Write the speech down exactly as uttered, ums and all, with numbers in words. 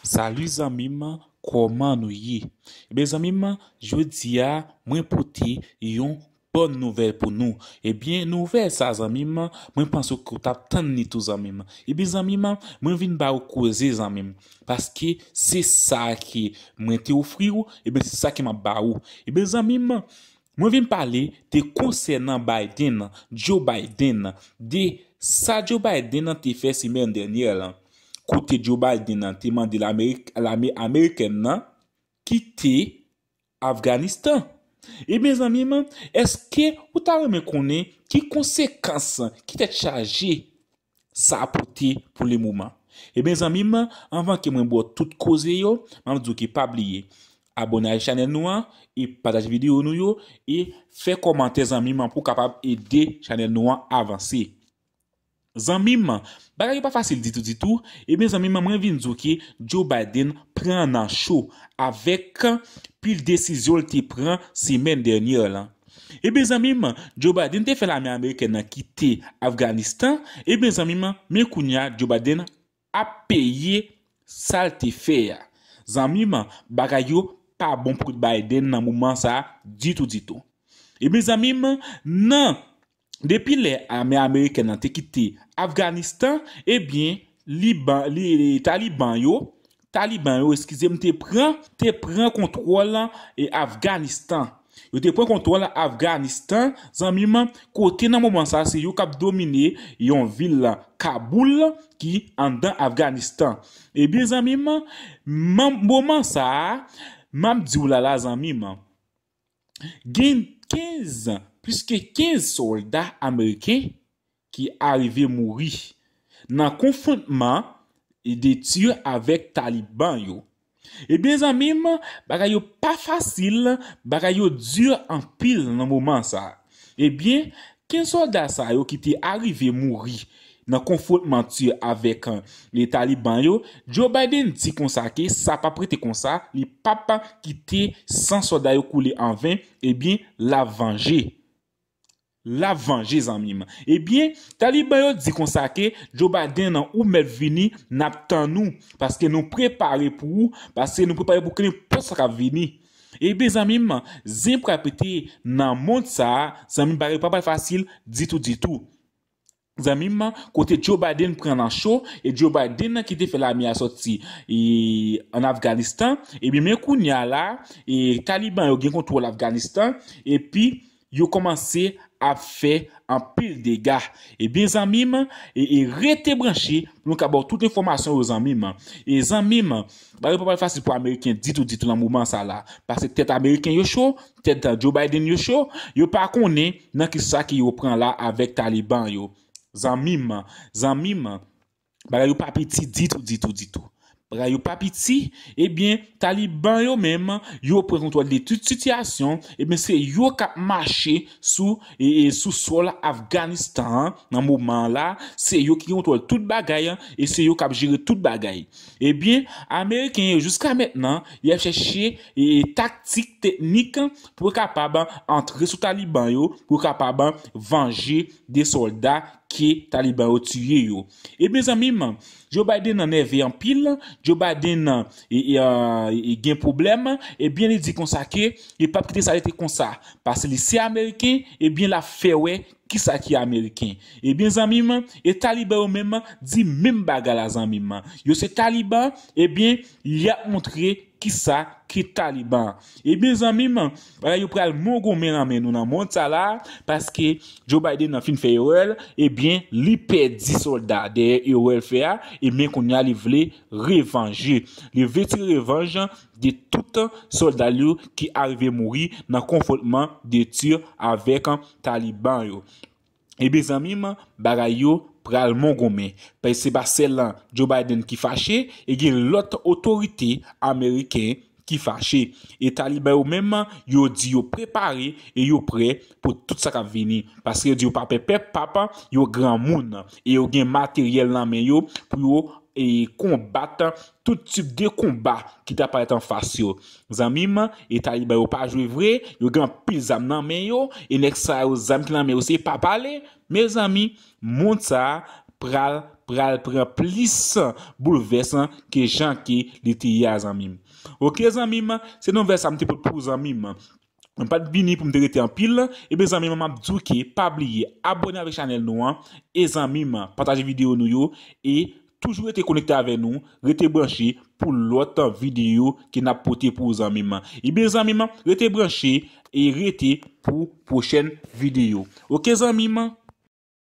Salut zanmi m, kòman nou ye? Ebyen zanmi m, jodi a mwen pote yon bòn nouvèl pou nou. Ebyen nouvèl sa zanmi m, mwen panse ke w t ap tann li tou zanmi m. Ebyen zanmi m, mwen vin ba ou koze zanmi m. Paske se sa ke mwen te ofri w, ebyen se sa ke m ap ba ou. Ebyen zanmi m, mwen vin pale de konsènan Biden, Joe Biden, de sa Joe Biden te fè semèn dènyè lan. Kote Joe Biden te mande lame amerikèn nan kite Afganistan. Ebyen zanmi m, èske ou ta renmen konnen ki konsekans, ki tèt chaje sa pote pou le moman? Ebyen zanmi m, anvan ke mwen ba w tout koze yo, m ap di w ke pa bliye abòne ak chanèl nou an e pataje videyo nou yo e fè kòmantè zanmi m pou w kapab ede chanèl nou an avanse. Zanmi m, bagay yo pa fasil ditou ditou. Ebyen zanmi m, mwen vin di w ke Joe Biden pran nan cho avèk pil desizyon l te pran semèn dènyè lan. Ebyen zanmi m, Joe Biden te fè lame amerikèn nan kite Afganistan. Ebyen zanmi m, men kounye a Joe Biden ap peye sa l te fè a. Zanmi m, bagay yo pa bon pou Biden nan moman sa ditou ditou. Ebyen zanmi m, nan depi lè lame amerikèn nan te kite Afganistan, ebyen Liban, li, Taliban yo, Taliban yo, eskize m, te pran, te pran kontwòl e Afganistan. Yo te pran kontwòl Afganistan, zanmi m, kote nan moman sa se yo k ap domine yon vil Kaboul ki anndan Afganistan. Ebyen zanmi m, moman sa a, m ap di w la la zanmi m, gen kenz, plis ke kenz sòlda ameriken ki arive mouri nan konfwontman de tir avèk Taliban yo. Ebyen zanmi m, bagay yo pa fasil, bagay yo di anpil nan moman sa. Ebyen, kenz sòlda sa yo ki te arive mouri nan konfwontman tir avèk e Taliban yo, Joe Biden di konsa ke sa p ap rete konsa, li p ap kite san sòlda yo koule anven, ebyen l ap vanje. L ap vanje zanmi m. Ebyen, Taliban yo di konsa ke Joe Biden ou mèt vini, n ap tann ou, paske nou prepare pou ou, paske nou prepare pou kenpòt sa k ap vini. Ebyen zanmi m, zen pral pete nan mond sa a, zanmi m, bagay pa pral fasil ditou ditou. Zanmi m, kote Joe Biden pran nan cho, e Joe Biden ki te fè lame a sòti e, ann Afganistan, ebyen men kounye a la, e Taliban yo gen kontwòl Afganistan, epi yo kòmanse ap fè anpil dega. Ebyen zanmi m, e, e rete branche pou nou ka ba w tout enfòmasyon yo zanmi m. E zanmi m, bagay pa pral fasil pou ameriken ditou ditou nan moman sa la, paske tèt ameriken yo cho, tèt Joe Biden yo cho, yo pa konnen nan kisa ke yo pran la avèk Taliban yo. Zanmi m, zanmi m, bagay yo pa piti ditou ditou ditou. Bagay yo pa piti, ebyen Taliban yo menm, yo pran kontwòl de tout sitiyasyon, ebyen se yo k ap mache sou e, e sou sòl Afganistan an nan moman an la, se yo ki gen kontwòl tout bagay an, e se yo k ap jere tout bagay. Ebyen ameriken yo jiska mentnan y ap chèche e, e taktik, teknik pou yo kapab antre sou Taliban yo, pou yo kapab vanje de sòlda ke Taliban yo tiye yo. Ebyen zanmi m, Joe Biden nan nève anpil, Joe Biden nan e, e, e, e gen pwoblèm, ebyen li di konsa ke li p ap kite sa rete konsa, paske li se ameriken, ebyen l ap fè wè kisa ki ameriken. Ebyen zanmi m, e Taliban yo menm di menm bagay la zanmi m. Yo se Taliban, ebyen y ap montre kisa ki Taliban. Ebyen zanmi m, bagay yo pral mongonmen nan men nou nan mond sa la, paske Joe Biden nan fin fè erè l, ebyen li pèdi sòlda dèyè erè l fè a, ebyen kounye a li vle revanje. Li vle tire revanj de tout sòlda l yo ki arive mouri nan konfwontman de tir avèk Taliban yo. Ebyen zanmi m, bagay yo pral mongonmen. Paske se pa sèl Joe Biden ki fache, e gen lòt otorite ameriken ki fache. E Taliban yo menm, yo di yo prepare e yo prè pou tout sa k ap vini. Paske yo di yo pa pè pèp, papa, yo granmoun. E yo gen materyèl nan men yo pou yo e konbat tout tip de konba ki ta parèt anfas yo. Zanmi m, e Taliban yo pa jwe vre, yo gen anpil zam nan men yo, e nèg sa yo zam ki nan men yo se pa pale. Mezanmi, mond sa a pral pral pran plis boulvès ke jan ke li te ye a, zanmi m. Oke, zanmi m, se nouvèl sa m te pote pou ou, zanmi m. Mwen pa t vini pou m te rete anpil. Ebyen, zanmi m, m ap di w ke pa bliye abòne avèk chanèl nou an. E, zanmi m, pataje videyo nou yo. E toujou rete konekte avè nou, rete branche pou lòt videyo ke n ap pote pou ou, zanmi m. Ebyen, zanmi m, rete branche e rete pou pwochèn videyo. Oke, zanmi m?